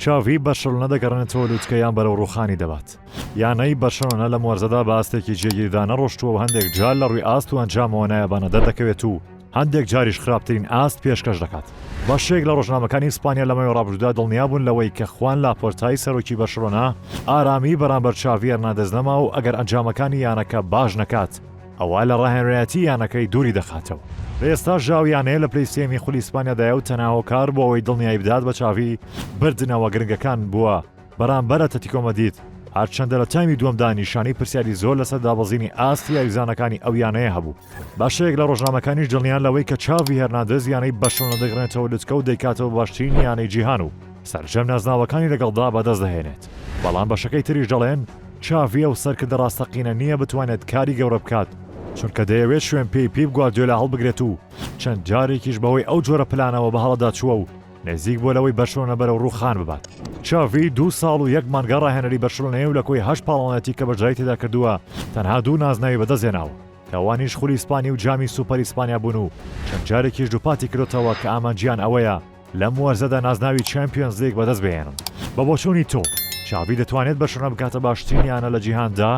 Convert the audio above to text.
چاڤی بەرشەلۆنە دەگەڕێنێتەوە لوتکە یان بەرەو ڕووخانی دەبات؟ یانەی بەرشەلۆنە لەم وەرزەدا بە ئاستێکی جێگیردا نەڕۆشتووە و هەندێک جار لە ڕووی ئاست و ئەنجامەوە نایابانە دەردەکەوێت و هەندێک جاریش خراپترین ئاست پێشکەش دەکات. بەشێک لە ڕۆژنامەکانی ئیسپانیا لە ماوەی ڕابردوودا دڵنیابوون لەوەی کە خوان لاپۆرتای سەرۆکی بەرشەلۆنە ئارامی بەرامبەر چاڤی هێرناندێز نەما و ئەگەر ئەنجامەکانی یانەکە باش نەکات ئەوا لە ڕاهێنەرایەتی یانەکەی دووری دەخاتەوە. لە ئێستاشدا ئەو یانەیە لە پلەی سێیەمی خولی ئیسپانیادایە و تەنها هۆکار بۆ ئەوەی دڵنیایی بدات بە چاڤی بردنەوە گرنگەکان بووە بەرامبەر ئەتلەتیکۆ مەدرید، هەرچەندە لە تایمی دووەمدا نیشانەی پرسیاری زۆر لەسەر دابەزینی ئاستی یاریزانەکانی ئەو یانەیە هەبوو. بەشێک لە ڕۆژنامەکانیش دڵنیان لەوەی کە چاڤی هێرناندێز یانەی بەرشەلۆنە دەگەڕێنێتەوە لوتکە و دەیکاتەوە بە باشترین یانەی جیهان و سەرجەم نازناوەکانی لەگەڵدا بەدەست دەهێنێت، بەڵام بەشەکەی تریش دەڵێن چاڤی ئەو سەرکردە ڕاستەقینە نییە بتوانێت کاری گەورە بکات، چونکە دەیەوێت شوێن پێی پیپ گواردیۆلا هەڵبگرێت و چەند جارێکیش بەهۆی ئەو جۆرە پلانەوە بە هەڵەدا چووە و نزیک بووە لەوەی بەرشلۆنە بەرەو ڕووخان ببات. چاڤی دوو ساڵ و یەک مانگە ڕاهێنەری بەرشلۆنەیە و لە کۆی هەشت پاڵەوانێتی کە بەشداری تێدا کردووە تەنها دوو نازناوی بەدەستهێناوە کە ئەوانیش خولی ئیسپانی و جامی سوپەر ئیسپانیا بوون و چەند جارێکیش دووپاتی کردۆتەوە کە ئامانجیان ئەوەیە لەم وەرزەدا نازناوی چامپیۆنزلیگ بەدەستبهێنن. بە بۆچوونی تۆ چاڤی دەتوانێت بەرشلۆنە بکاتە باشترین یانە لە جیهاندا؟